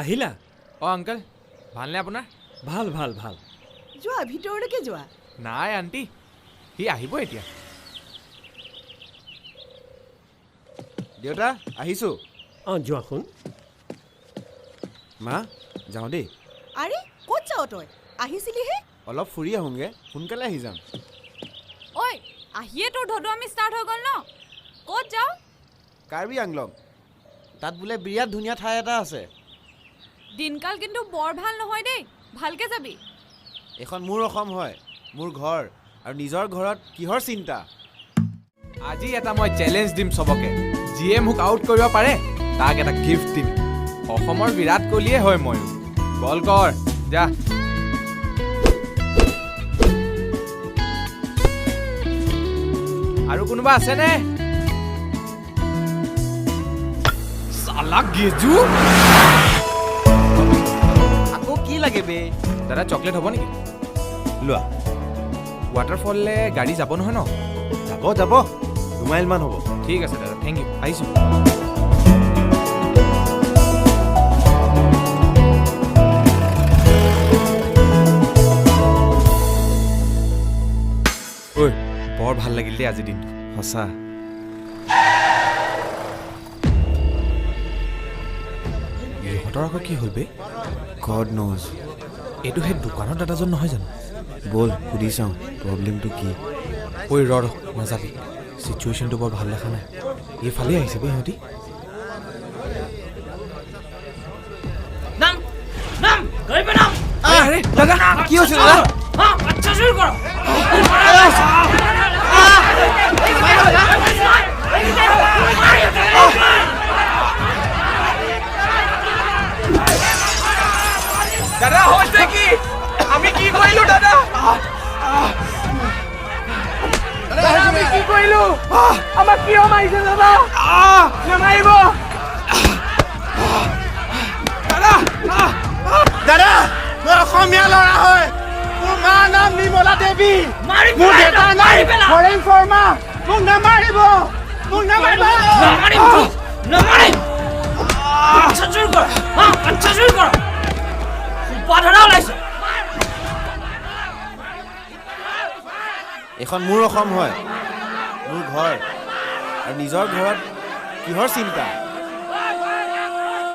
আহিলা? অঁ আংকল, ভালনে আপোনাৰ? ভাল ভাল ভাল। যোৱা, ভিতৰলৈকে যোৱা। নাই আণ্টি, সি আহিব এতিয়া। দেউতা, আহিছোঁ। অঁ, যোৱা সোণ। মা, যাওঁ দেই। আৰে, ক'ত যাৱ তই? আহিছিলিহে। অলপ ফুৰি আহোঁগৈ, সোনকালে আহি যাম। ঐ, আহিয়ে তোৰ ধদুৱামি ষ্টাৰ্ট হৈ গ'ল ন? ক'ত যাৱ? কাৰ্বি আংলং, তাত বোলে বিৰাট ধুনীয়া ঠাই এটা আছে। দিনকাল কিন্তু বৰ ভাল নহয় দেই, ভালকে যাবি। এইখন মোৰ অসম হয়, মোৰ ঘৰ, আৰু নিজৰ ঘৰত কিহৰ চিন্তা। আজি এটা মই চেলেঞ্জ দিম চবকে, যিয়ে মোক আউট কৰিব পাৰে তাক এটা গিফ্ট দিম। অসমৰ বিৰাট কোহলিয়ে হয় ময়ো। বল কৰ যা। আৰু কোনোবা আছেনে? চালা গেজু। আকৌ কি লাগে বে? দাদা, চকলেট হ'ব নেকি? লোৱা। ৱাটাৰফললৈ গাড়ী যাব নহয় ন? যাব যাব, 2 মাইলমান হ'ব। ঠিক আছে দাদা, thank U, আহিছোঁ। ঐ, বৰ ভাল লাগিল দেই আজিৰ দিনটো। সঁচা। ইহঁতৰ আকৌ কি হ'ল বে? God knows. এইটো সেই দোকানৰ দাদাজন নহয় জানো? ব'ল, সুধি চাওঁ প্ৰব্লেমটো কি। ঐ ৰ ৰ, নাযাবি, চিটুৱেশ্যনটো বৰ ভাল দেখা নাই। এইফালেই আহিছে বে সিহঁতি। নাম নাম গাড়ী পে নাম। আৰে দাদা, কি হৈছে দাদা? हाँ, अच्छा शुरू करो। দাদা, হৈছে কি? আমি কি কৰিলো দাদা? দাদা, আমি কি কৰিলো? আমাক কিয় মাৰিছে দাদা? নামাৰিব দাদা। দাদা, মই অসমীয়া ল'ৰা হয়। মোৰ মাৰ নাম নিৰ্মলা দেৱী। মাৰি মোৰ পেলা, দেউতাৰ নাম মাৰি পেলা। হৰেণ শৰ্মা। মোক নামাৰিব, মোক নামাৰিব। নামাৰিম তোক, নামাৰিম। अच्छा शुरू करो, हाँ, अच्छा शुरू करो। সোপা ধৰা ওলাইছে। এইখন মোৰ অসম হয়, মোৰ ঘৰ, আৰু নিজৰ ঘৰত কিহৰ চিন্তা।